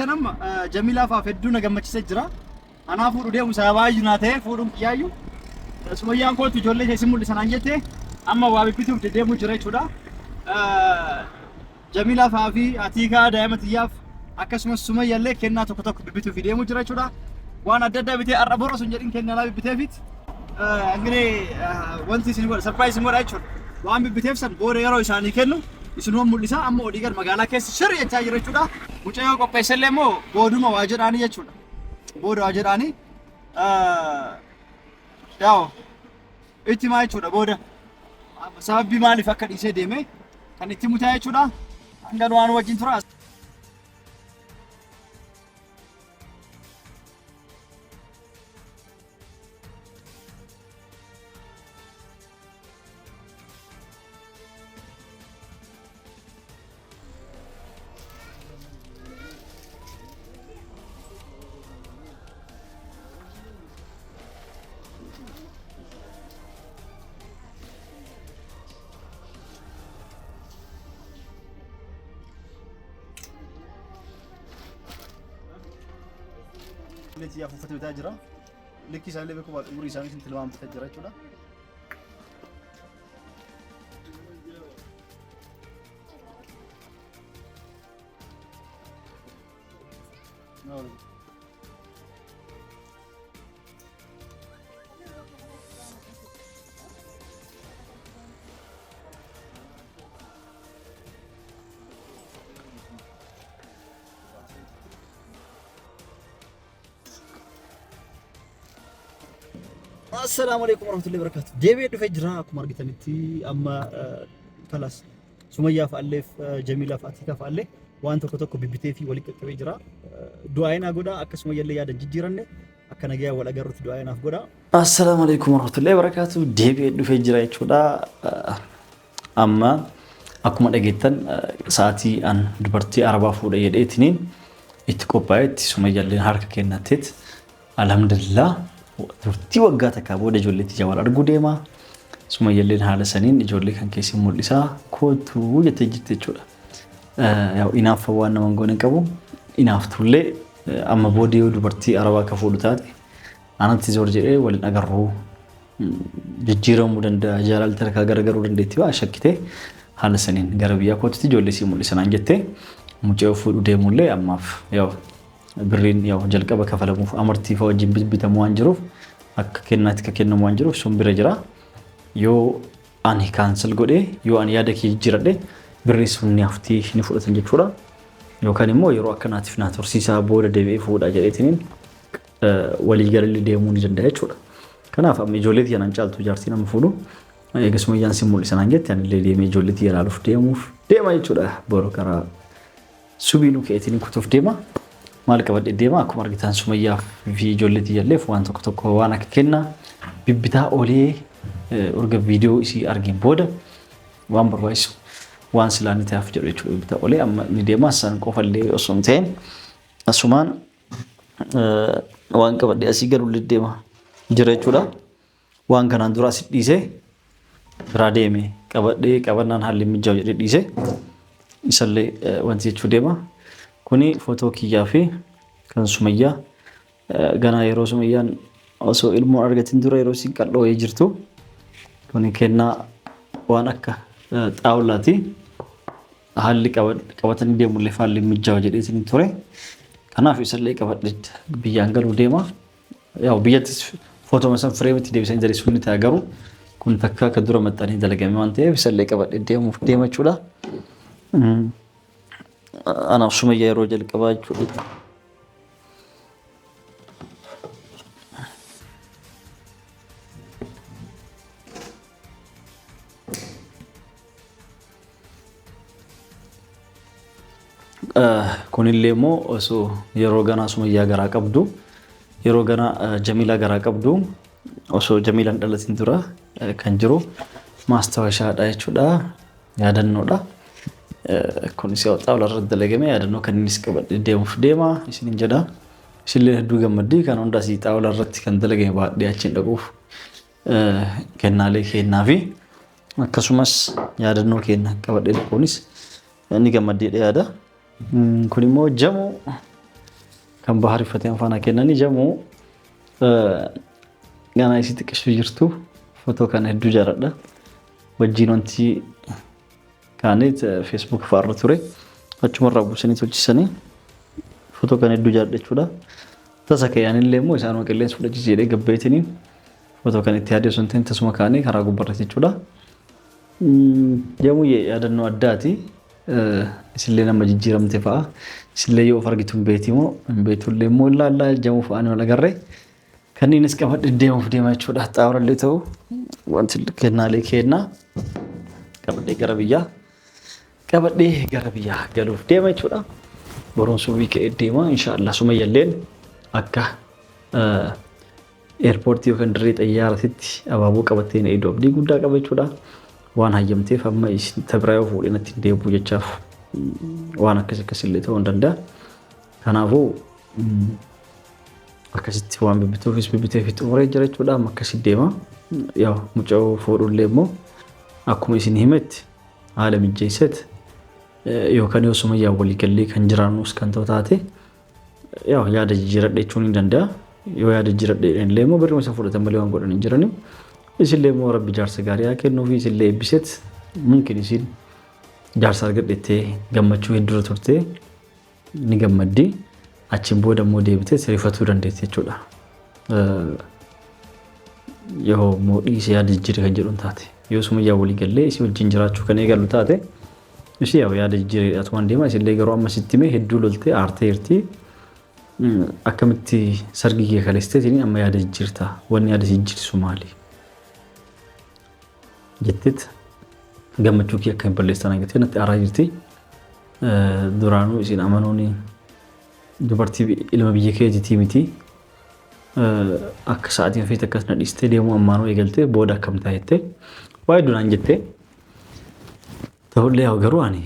argitan amma Jamiilaa faaf hedduu na gammachiisee jira. Anaa fuudhu deemu sababaa iyyuu naa ta'e fuudhuun kiyyaayyuu. Sumayyaan kootu ijoollee ishee si mul'isa naan jette amma waa bibbituuf deddeemuu jira jechuudha. Jamiilaa fa'aa fi Atiikaa daa'ima tiyyaaf akkasumas Sumayyallee kennaa tokko tokko bibbituuf deemuu jira jechuudha. Waan adda addaa bitee har'a boru osoo hin jedhin kennaa bibbiteefit. Ingilee wanti isin godha sarpiraayis isin godha jechuudha. Waan bibbiteef san booda yeroo isaanii kennu isinuma mul'isa amma olii gad magaalaa keessa shirri jechaa jira jechuudha. Mucayyoo qopheessellee immoo booduma waa jedhaanii jechuudha. Booda waa jedhaanii. Yaa'u itti himaa jechuudha booda sababbii maaliif akka dhiisee deeme kan itti mutaa jechuudha. Hanga waan wajjin tura. Leetii afuuffate bitaa jira. Likkii isaanii beekuu baadhu umurii isaanii sin tilmaamte jira jechuudha. Assalaamu alaikum warahmatullahi wabarakatuh. Deebi'ee dhufee jira akkuma argitanitti amma kalas Sumayyaaf alleef Jamiilaaf Atiikaaf allee waan tokko tokko bibbitee fi walitti qaqqabee jira. Du'aa'ee naa godhaa akka Sumayyallee yaada hin jijjiiranne akka nagayaa wal agarrutti du'aa'ee naaf godhaa. Assalaamu alaikum warahmatullahi wabarakatuh. Deebi'ee dhufee jira jechuudha. Amma akkuma dhageettan sa'aatii an dubartii Arabaa fuudha jedheetiniin itti qophaa'etti Sumayyalleen harka kennatteet alhamdulillah turtii waggaa takkaa booda ijoollee tiyya wal arguu deema. Sumayyalleen haala saniin ijoollee kan keessi mul'isaa kootu jettee jirti jechuudha. Yaa'u inaaffa waan nama hin goone hin qabu. Inaaftullee amma booda yoo dubartii Arabaa akka fuudhu taate anatti zoor jedhee waliin agarruu jijjiiramuu danda'a jaalalti harkaa garagaruu dandeetti waa shakkitee haala saniin gara biyyaa kootutti ijoollee sii mul'isa naan jettee mucayyoo fuudhu deemullee ammaaf yaa'u birriin yaa'u jalqaba kafalamuuf amartii fa'a wajjin bitamu waan jiruuf akka kennaatti akka kennamu waan jiruuf sun bira jira yoo ani kaansel godhee yoo ani yaada kee jijjiiradhe birrii sun ni haftii ni fudhatan jechuudha. Yookaan immoo yeroo akkanaatiif naa tursiisaa booda deebi'ee fuudha jedheetiniin walii galalli deemuu ni danda'a jechuudha. Kanaaf amma ijoollee tiyya naan caaltu jaartii nama fuudhu eega sumayyaan si mul'isa naan jette anillee deemee ijoollee tiyya ilaaluuf deemuuf deema jechuudha. Boru karaa subiinuu ka'eetiin kutuuf deema. Maal qabadhee deema akkuma argitan sumayyaa fi ijoollee tiyyalleef waan tokko tokko waan akka kennaa bibbitaa oolee erga viidiyoo isii argeen booda waan barbaachisu waan silaa ni ta'aaf jedhu jechuudha bibbitaa oolee amma ni deema san qofallee osoo hin ta'in asumaan waan qabadhee asii galullee deema jira jechuudha. Waan kanaan dura asi dhiisee biraa deeme qabadhee qabannaan haalli hin mijaa'u jedhee dhiise isallee wanti jechuu deema. Kuni footoo kiyyaa fi kan Sumayyaa ganaa yeroo Sumayyaan osoo ilmoo argatin dura yeroo isin qal'oo jirtu kuni kennaa waan akka xaawulaati. Haalli qabatanii deemullee haalli hin mijaa'u jedhee isin ture. Kanaaf isallee qabadhee biyyaan galuu deema. Yaa'u biyyattis footoma san fireemitti deebisanii dalisuun ni ta'a garuu kun takka akka dura maxxanee dalagame waan ta'eef isallee qabadhee deemuuf deema jechuudha. Anaaf Sumayyaa yeroo jalqabaa jechuudha. Kunillee immoo osoo yeroo ganaa Sumayyaa garaa qabdu yeroo ganaa Jamiilaa garaa qabdu osoo Jamiilaan dhalatin dura kan jiru maastawashaadha jechuudha yaadannoodha. Kunis yoo xaawula irratti dalagame yaadannoo kan innis qabadhee deemuuf deema isinin jedha. Isinillee hedduu gammaddii kan hunda asii xaawula irratti kan dalagame baadhee achiin dhaquuf kennaalee kennaa fi akkasumas yaadannoo kenna qabadhee dhaquunis ni gammaddeedha yaada. Kun immoo jamoo Kan bahar uffatee faana kennanii jamu ganaa isii xiqqishuu jirtu footoo kana hedduu jaaladha. Wajjin wanti kaaneet Facebook fa'aarra ture. Achumarraa buusanii tolchisanii footoo kana hedduu jaaladha jechuudha. Tasa ka'e immoo isaanuma qilleensa fudhachiisee jedhee gabbeetiniin footoo kana itti yaadee osoo hin ta'in tasuma kaanee karaa gubbaarratti jechuudha. Jamuu yaadannoo addaati. Isillee nama jijjiiramte fa'a. Isillee yoo of argitu hin beekti moo hin beektullee immoo ilaallaa jamuu fa'aa ni wal agarree. Kanneenis qabadhe deemuuf deema jechuudha. Xaawurallee ta'u wanti kennaalee kennaa qabadhee gara biyyaa qabadhee gara biyyaa galuuf deema jechuudha. Boruun subii ka'ee deema inshaallah Sumayyalleen akka eerpoortii yookaan dirree xayyaaratitti abaaboo qabattee na eegdu abdii guddaa qaba jechuudha. Waan hayyamteef amma tabiraa yoo fuudhee natti hin deebi'u jechaaf waan akkas akkasillee ta'uu hin danda'a. Kanaafuu akkasitti waan bibbituufis bibbitee fi xumuree jira jechuudha. Amma akkasitti deema. Yaa mucaa fuudhullee immoo akkuma isin himetti haala mijjeesseet yookaan yoo Sumayyaa walii gallee kan jiraannus kan ta'u taate yaa yaada jijjiiradhe jechuun ni danda'a. Yoo yaada jijjiiradhe illee immoo birrii isa fudhatan malee waan godhan hin jirani. Isillee immoo rabbi jaarsa gaarii haa kennuu fi isillee eebbiseet mumkin isin jaarsa argadhettee gammachuu hedduurra turtee ni gammaddi. Achiin booda immoo deebitee sirrifatuu dandeetti jechuudha. Yoo immoo dhiisee yaada jijjiire kan jedhu taate yoo Sumayyaa walii gallee isii wajjin jiraachuu kan eegallu taate ishee yaada jijjiireedhaatu waan deema isillee garuu amma sitti himee hedduu loltee aartee jirti. Akkamitti sargii kee kaleessiteetiin amma yaada jijjiirta wanni yaada jijjiirsu maali? Jetteet gammachuu kee akka hin balleessan agartee natti aaraa jirti. Duraanuu isin amanuun dubartii ilma biyya keetiitii miti. Akka sa'aatiin feete akkas na dhiistee deemuu ammaanuu eegaltee booda akkam ta'a jettee waa hedduu naan jettee. Ta'ullee garuu ani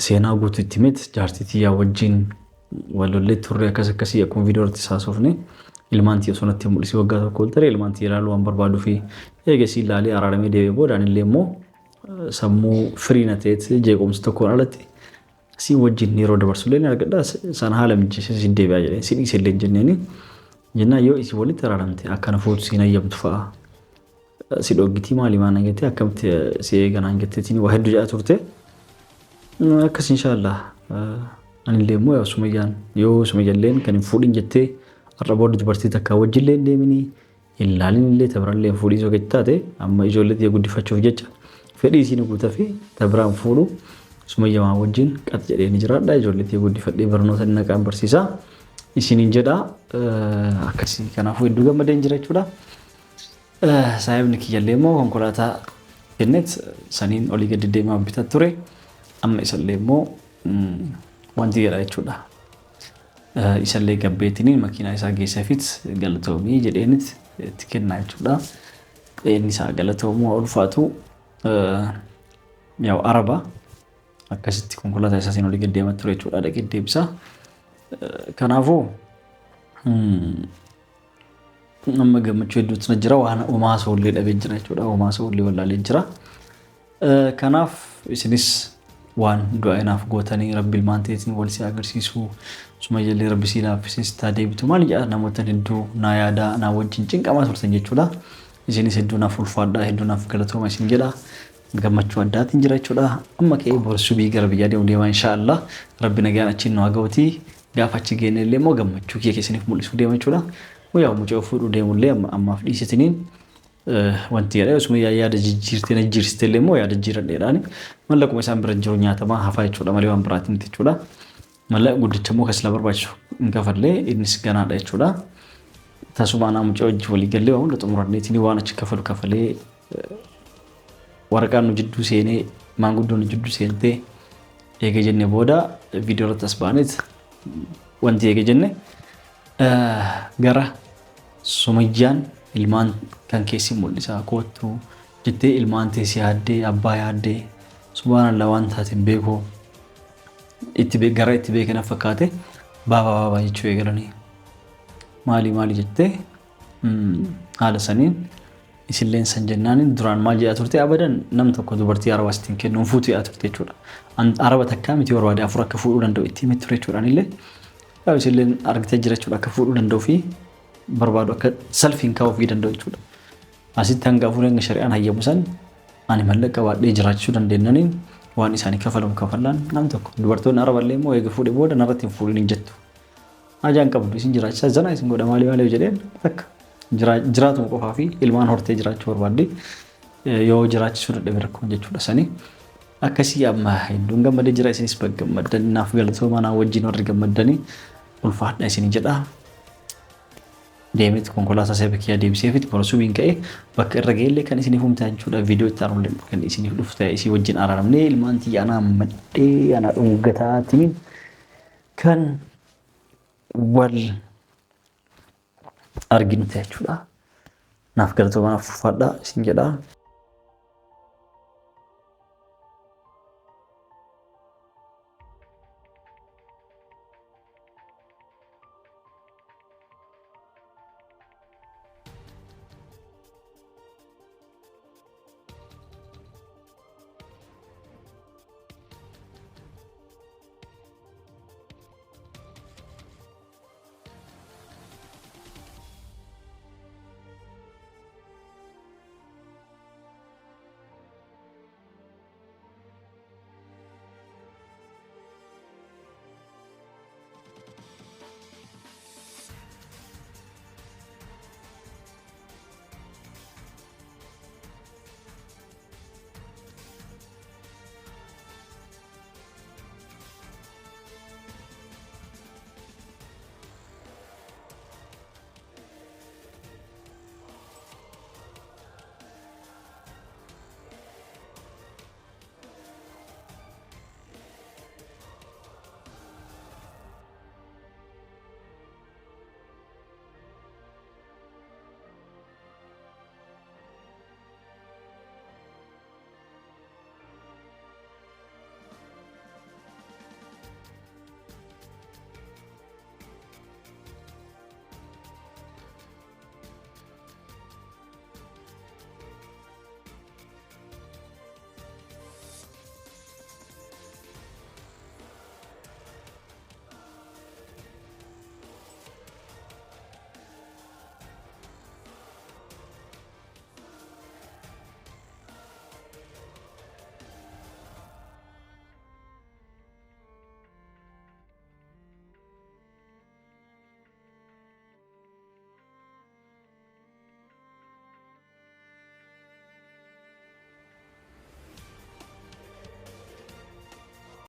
seenaa guutuu itti himeet jaartii tiyyaa wajjin wal lollee turre akkas akkasii akkuma viidiyoo irratti haasofne ilmaan tiyya osoo natti mul'isee waggaa tokko ol ture ilmaan tiyya ilaaluu waan barbaaduu fi eegasii ilaalee araaramee deebi'ee booda anillee immoo sammuu firii na ta'eet jeequmsa tokkoon alatti si wajjin yeroo dabarsu illee ni argadha sana haala mijeessee si deebi'aa jedheen si dhiise illee jenneeni jennaan yoo isin walitti araaramte akkana fuutu siin hayyamtu fa'a si dhoggitii maali maan jettee akkamitti si eeganaan jetteetiin waa hedduu jedhaa turte akkas inshaallah anillee immoo yaa Sumayyaan yoo Sumayyalleen kan hin fuudhin jettee har'a booda dubartii takkaa wajjillee hin deeminii hin laalin illee tabirallee hin fuudhin soo taate amma ijoollee tiyya guddifachuuf jecha fedhii isiin guutaa fi tabiraan fuudhu Sumayyamaa wajjin qax jedhee ni jiraadha ijoollee tiyya guddifadhee barnoota inni naqaan barsiisaa isiniin jedha akkasii kanaafuu hedduu gammadeen jira jechuudha. Saayibni kiyyallee immoo konkolaataa kennet saniin olii gadi deemaa bitaa ture amma isallee immoo wanti jedha jechuudha. Isallee gabbeetiniin makiinaa isaa geesseefit galatoomii jedheenit itti kennaa jechuudha. Inni isaa galatoomuu ulfaatu yaa'u araba akkasitti konkolaataa isaatiin olii gadi deemaa ture jechuudha dhaqee deebisa. Kanaafuu amma gammachuu hedduutu na jira waan homaa soollee dhabee jira jechuudha homaa soollee wallaalee jira. Kanaaf isinis waan du'a inaaf gootanii rabbi ilmaan teetiin wal si agarsiisu Sumayyallee rabbi si laaffisee si taa deebitu maal jedha namoota hedduu naa yaadaa naa wajjin cinqamaa turtan jechuudha. Isinis hedduu naaf ulfaadhaa hedduu naaf galatooma isin jedha. Gammachuu addaatiin jira jechuudha. Amma ka'ee bor subii gara biyyaa deemu deema inshaallah. Rabbi nagaan achiin nu haa ga'utii gaafa achi geenne illee immoo gammachuu kiyya keessaniif mul'isuu deema jechuudha. Yaa mucaa fuudhuu deemullee ammaaf dhiisitiniin wanti jedha osuma yaada jijjiirtee na jijjiirsite illee immoo yaada jijjiiradheedhaan mallaquma isaan bira jiru nyaatamaa hafaa jechuudha malee waan biraatiin miti jechuudha. Mallaqa guddicha immoo kan barbaachisu hin kafallee innis ganaadha jechuudha. Tasuma anaa mucaa wajjin walii gallee waan hunda xumuranneetiin waan achi kafalu kafalee waraqaan nu jidduu seenee maanguddoon nu jidduu seentee eega jenne booda viidiyoo irratti as baaneet wanti eega jenne gara Sumayyaan ilmaan kan keessi mul'isaa koottu jettee ilmaan teessi yaaddee abbaa yaaddee subhaanallah waan taate hin beeku itti gara itti beekana fakkaate baabaa baabaa jechuu eegalanii maali maali jettee haala saniin isilleen san jennaan duraan maal jedhaa turte abadan nam tokko dubartii arabaa sittiin kennuun fuutu jedhaa turte jechuudha. Araba takkaa miti barbaade afur akka fuudhuu danda'u itti himee ture jechuudha anillee. Yaa isilleen argitee jira jechuudha akka fuudhuu danda'u fi barbaadu akka salfiin kaa'uu fi danda'u jechuudha. Asitti hanga afurii hanga shari'aan hayyamu san ani mallaqa baadhee jiraachuu dandeenyaniin waan isaanii kafalamu kafallaan nam tokko dubartoonni araballee immoo eega fuudhee booda narratti hin fuudhin hin jettu. Hajaan qabdu isin jiraachisaa zanaa isin godha maalii maalii jedheen takka jiraatuma qofaa fi ilmaan hortee jiraachuu barbaadde yoo jiraachisuu dadhabe rakkoon jechuudha sanii. Akkasii amma hedduun gammadee jira isinis baga gammaddan naaf galatoomaa naa wajjin warri gammaddanii ulfaadha isin jedha. Deemeet konkolaataa seeba kiyyaa deebiseefit bara subiin ka'ee bakka irra ga'ellee kan isiniif humtaa jechuudha. Viidiyoo itti aanullee kan isiniif dhufu ta'e isii wajjin araaramnee ilmaan tiyya anaa madhee anaa dhungataatiin kan wal arginu ta'e jechuudha. Naaf galatoomaa naaf ulfaadha isin jedha.